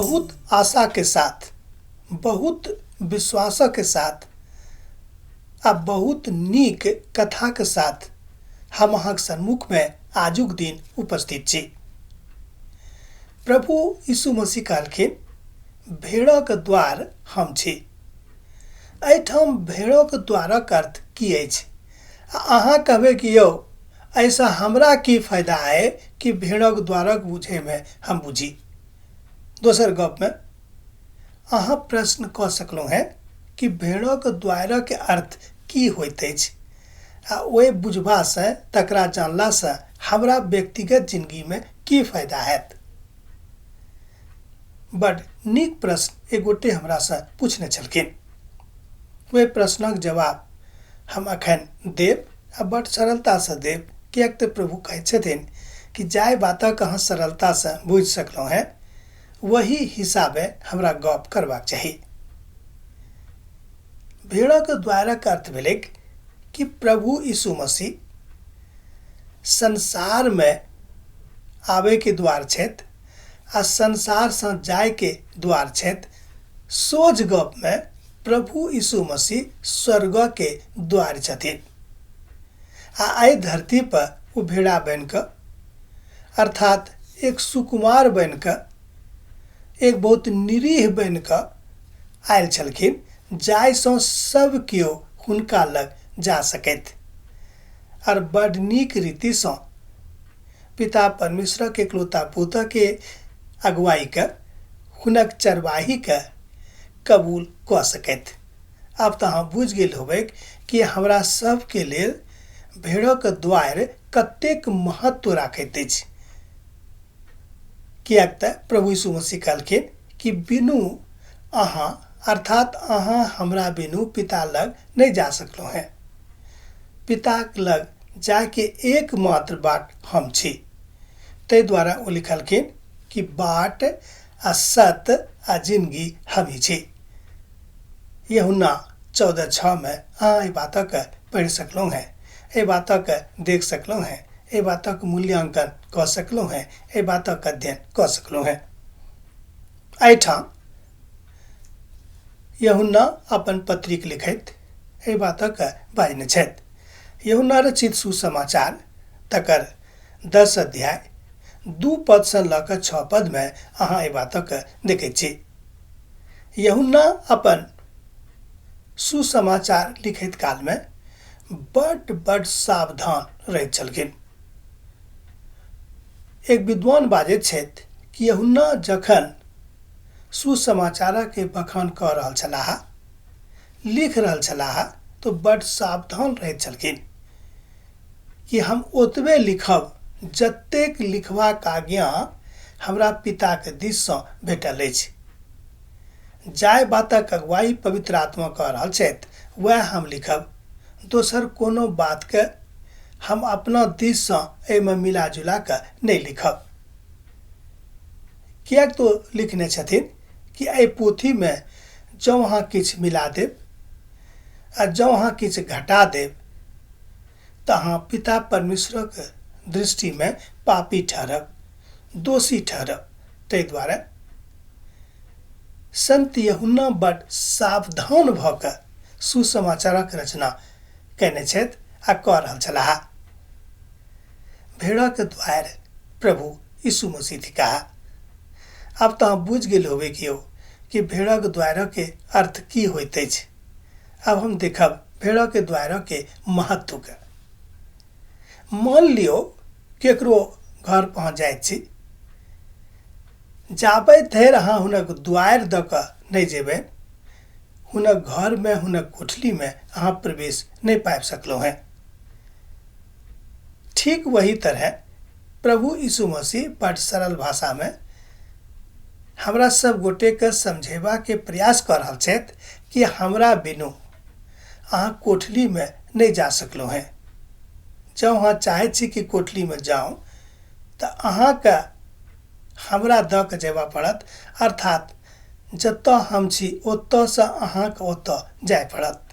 बहुत आशाके साथ, बहुत विश्वासके साथ आ बहुत नीक कथाके साथ हम अहाँके सन्मुखमे आजुक दिन उपस्थित छी। प्रभु यीशु मसीह कहलखिन, भेड़क द्वार हम छी। एहिठाम भेड़क द्वारक अर्थ की अछि? आ अहाँ कहबै कि यौ एहिसँ हमरा की फायदा अइ कि भेड़क द्वारक बुझैमे हम बुझी। दोसर गपमे अहाँ प्रश्न कऽ सकलहुँ हेँ कि भेड़क द्वारक अर्थ की होइत अछि आ ओहि बुझबासँ तकरा जानलासँ हमरा व्यक्तिगत जिनगीमे की फायदा हैत। बड नीक प्रश्न एक गोटे हमरासँ पूछने छलखिन। ओहि प्रश्नक जवाब हम अखन देब आ बड सरलतासँ देब, किएक तऽ प्रभु कहैत छथिन कि जाहि बातक अहाँ सरलतासँ बुझि सकलहुँ हेँ वही हिसाबे हमरा गप करबाक चाही। भेड़क द्वारक अर्थ भेलैक कि प्रभु यीशु मसीह संसारमे आबैके द्वार छथि आ संसारसँ जायके द्वार छथि। सोझ गपमे प्रभु यीशु मसीह स्वर्गके द्वार छथिन आ एहि धरती पर ओ भेड़ा बनि कऽ, अर्थात एक सुकुमार बनि कऽ, एक बहुत निरीह बनि कऽ आयल छलखिन, जाहिसँ सब केओ हुनका लग जा सकथि आर बड नीक रीतिसँ पिता परमेश्वरक एकलौता पुतके अगुवाईके, हुनक चरवाहीके कबूल कऽ सकथि। आब तऽ अहाँ बुझि गेल होबैक कि हमरा सबके लेल भेड़क द्वारि कतेक महत्व राखैत अछि, किएक तऽ प्रभु यीशु मसीह कहलखिन कि बिनु अहाँ, अर्थात अहाँ हमरा बिनु पिता लग नहि जा सकलहुँ हेँ। पिताक लग जायके एकमात्र बाट हम छी। ताहि द्वारे ओ लिखलखिन कि बाट आ सत आ जिनगी हमही छी। यूहन्ना 14:6 मे अहाँ एहि बातक पढ़ि सकलहुँ हेँ, एहि बातक देख सकलहुँ हेँ, एहि बातक मूल्यांकन कऽ सकलहुँ हेँ, एहि बातक अध्ययन कऽ सकलहुँ हेँ। एहिठाम यूहन्ना अपन पत्रिक लिखैत एहि बातक बाजने छथि। यूहन्ना रचित सुसमाचार तकर 10 अध्याय 2 पदसँ लऽ कऽ 6 पदमे अहाँ एहि बातक देखैत छी। यूहन्ना अपन सुसमाचार लिखैत कालमे बड बड सावधान रहैत छलखिन। एक विद्वान बाजैत छथि कि यूहन्ना जखन सुसमाचारके बखान कऽ रहल छलाह, लिख रहल छलाह, तऽ बड सावधान रहैत छलखिन कि हम ओतबे लिखब जतेक लिखबाक आज्ञा हमरा पिताके दिससँ भेटल अछि। जाहि बातक अगुवाई पवित्र आत्मा कऽ रहल छथि वएह हम लिखब, दोसर कोनो बातके हम अपना दिससँ एहिमे मिला जुला कऽ नहि लिखब। किएक तो लिखने छथिन कि एहि पोथीमे जँ अहाँ किछु मिला देब आ जँ अहाँ किछु घटा देब तऽ अहाँ पिता परमेश्वरक दृष्टिमे पापी ठहरब, दोषी ठहरब। ताहि दुआरे संत यूहन्ना बड सावधान भऽ कऽ सुसमाचारक रचना कयने छथि आ कऽ रहल छलाह। भेड़क द्वार प्रभु यीशु मसीह थिकाह। आब तऽ अहाँ बुझि गेल होबै कि यौ कि भेड़क द्वारके अर्थ की होइत अछि। आब हम देखब भेड़क द्वारके महत्वके। मान लियौ केकरो घर पहुँच जाइत छी, जाबे धरि अहाँ हुनक द्वारि दऽ कऽ नहि जेबै, हुनक घरमे हुनक कोठलीमे अहाँ प्रवेश नहि पाबि सकलहुँ हेँ। ठीक वही तरह प्रभु यीशु मसीह बड सरल भाषामे हमरा सब गोटेके समझेबाके प्रयास कऽ रहल छथि कि हमरा बिनु अहाँ कोठलीमे नहि जा सकलहुँ हेँ। जँ अहाँ चाहैत छी कि कोठलीमे जाउ तऽ अहाँके हमरा दऽ कऽ जेबऽ पड़त, अर्थात जतऽ हम छी ओतऽसँ अहाँके ओतऽ जाय पड़त।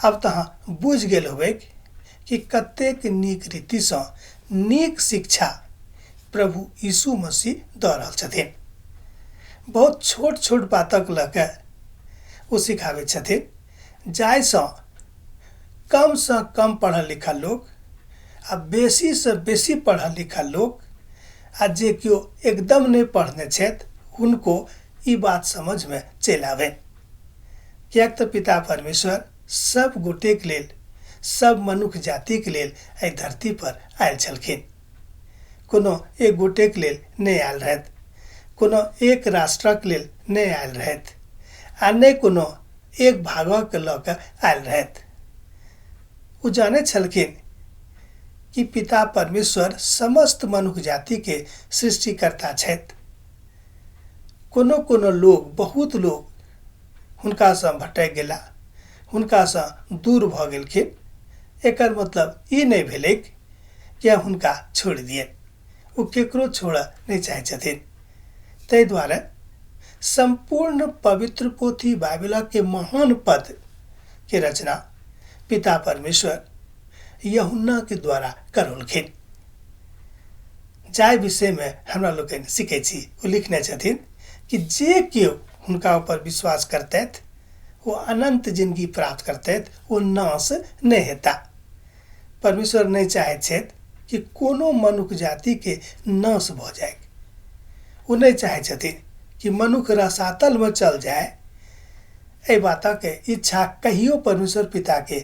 आब तऽ अहाँ बुझि गेल होबै कि कतेक नीक रीतिसँ नीक शिक्षा प्रभु यीशु मसीह दऽ रहल छथिन। बहुत छोट छोट बातक लऽ कऽ ओ सिखाबै छथिन, जाहिसँ कमसँ कम पढ़ल लिखल लोक आ बेसीसँ बेसी पढ़ल लिखल लोक आ जे केओ एकदम नहि पढ़ने छथि हुनको ई बात समझमे चलि आबनि। किएक तऽ पिता परमेश्वर सब गोटेक लेल, सब मनुख जातिक लेल एहि धरती पर आयल छलखिन। कोनो एक गोटेक लेल नहि आयल रहथि, कोनो एक राष्ट्रक लेल नहि आयल रहथि आ नहि कोनो एक भागक लऽ कऽ आयल रहथि। ओ जानैत छलखिन कि पिता परमेश्वर समस्त मनुख जातिके सृष्टिकर्ता छथि। कोनो कोनो लोक, बहुत लोक हुनकासँ भटकि गेला, हुनकासँ दूर भऽ गेलखिन। एकर मतलब ई नहि भेलैक कि हुनका छोड़ि दियनि। ओ केकरो छोड़ऽ नहि चाहै छथिन। ताहि दुआरे सम्पूर्ण पवित्र पोथी बाइबिलके महान पदके रचना पिता परमेश्वर यूहन्नाके द्वारा करौलखिन। जाहि विषयमे हमरा लोकनि सीखै छी, ओ लिखने छथिन कि जे केओ हुनका ऊपर विश्वास करतथि ओ अनन्त जिनगी प्राप्त करतथि, ओ नाश नहि हेता। परमेश्वर नहि चाहैत छथि कि कोनो मनुख जातिके नाश भऽ जाय। ओ नहि चाहै छथिन कि मनुख रसातलमे चल जाय। एहि बातक इच्छा कहियो परमेश्वर पिताके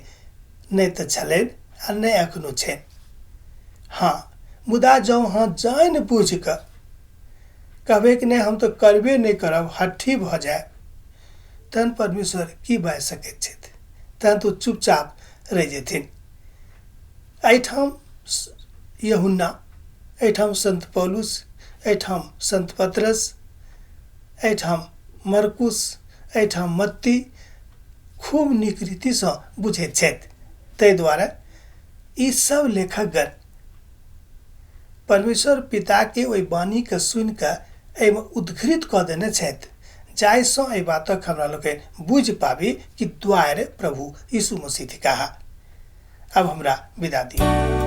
नहि तऽ छलनि आ नहि एखनो छनि। हँ, मुदा जँ अहाँ जानि बुझि कऽ कहबै कि नहि, हम तऽ करबे नहि करब, हट्ठी भऽ जायब, तहन परमेश्वर की बाजि सकैत छथि? तहन तऽ ओ चुपचाप रहि जेथिन। एहिठाम यूहन्ना, एहिठाम संत पौलुस, एहिठाम संत पतरस, एहिठाम मरकुस, एहिठाम मत्ती खूब नीक रीतिसँ बुझैत छथि। ताहि दुआरे ई सब लेखकगण परमेश्वर पिताके ओहि वाणीके सुनिकऽ एहिमे उद्घृत कऽ देने छथि, जाहिसँ एहि बातक हमरा लोकनि बुझि पाबी कि द्वारि प्रभु यीशु मसीह थिकाह। अब हमरा विदा दिअ।